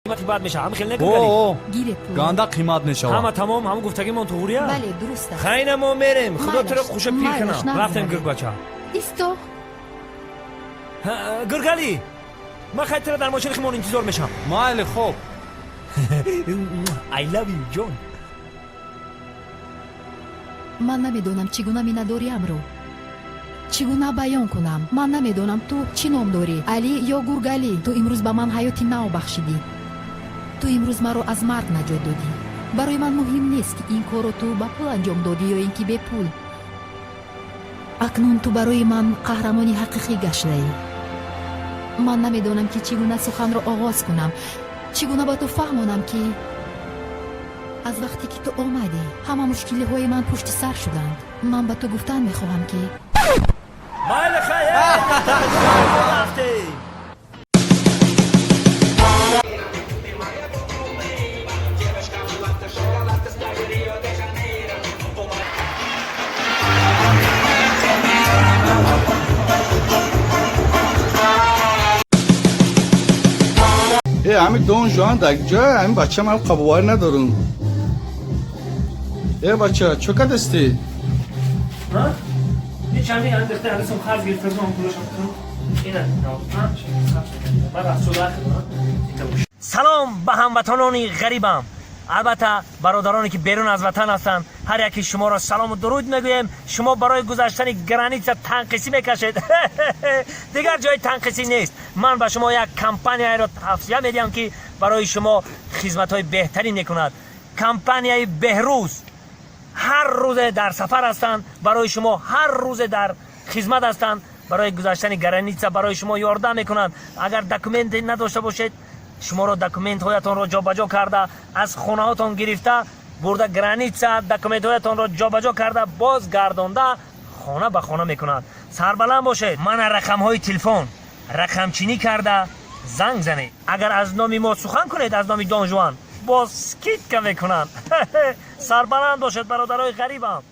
Қимати бад мешавад, ҳам хел не, Гургали? О, Гиред пул. Ганда қимат мешавад. Ҳама тамом, ҳама гуфтагимон туғрия. Бале, дуруст аст. Хайна, мо мерем, худо туро Майлаш, хуша пир майлаш, кунам. нағз Рафтем. равед. Гургбача. Исто. Гургали, ман хай туро дар мошини химон интизор мешавам. Майли, хоб. I love you, ҷон. Ман намедонам, чӣ гуна миннатдориамро чӣ гуна баён кунам. Ман намедонам, ту чӣ ном дорӣ, Алӣ ё Гургалӣ. Ту имрӯз ба ман ҳаёти нав бахшидӣ. Ту имрӯз маро аз марг наҷот додӣ. Барои ман муҳим нест, ки ин корро ту ба пул анҷом додӣ ё ин ки бепул. Акнун ту барои ман қаҳрамони ҳақиқӣ гаштаӣ. Ман намедонам, ки чӣ гуна суханро оғоз кунам, чӣ гуна ба ту фаҳмонам, ки аз вақте ки ту омадӣ, ҳама мушкилиҳои ман пушти сар шуданд. Ман ба ту гуфтан мехоҳам, ки Майли, хай, рафтем. Э, ҳами Дон Жуан дар ҷоя? Ҳами бача, ман қабоварӣ надорам. Э, бача, чо кадастӣ? Ҳеч, ҳами андехта ҳанӯзам қарз гирифтам, пулашам ина 95. Ман рафтшуда. Салом ба ҳамватанони ғарибам, албатта бародароне, ки берун аз ватан ҳастанд. Ҳар яки шуморо салому дуруд мегӯем. Шумо барои гузаштани граница танқисӣ мекашед, дигар ҷои танқисӣ нест. Ман ба шумо як компанияеро тавсия медиҳам, ки барои шумо хизматҳои беҳтарин мекунад. Компанияи Беҳрӯз ҳар рӯзе дар сафар ҳастанд, барои шумо ҳар рӯзе дар хизмат ҳастанд, барои гузаштани граница барои шумо ёрдам мекунанд. Агар документе надошта бошед, шуморо документҳоятонро ҷобаҷо карда, аз хонаҳотон гирифта бурда граница, документҳоятонро ҷобаҷо карда, боз гардонда, хона ба хона мекунанд. Сарбаланд бошед. Мана рақамҳои телефон, рақамчинӣ карда занг занед. Агар аз номи мо сухан кунед, аз номи Донжуан, боз скидка мекунанд. Сарбаланд бошед, бародарои ғарибам.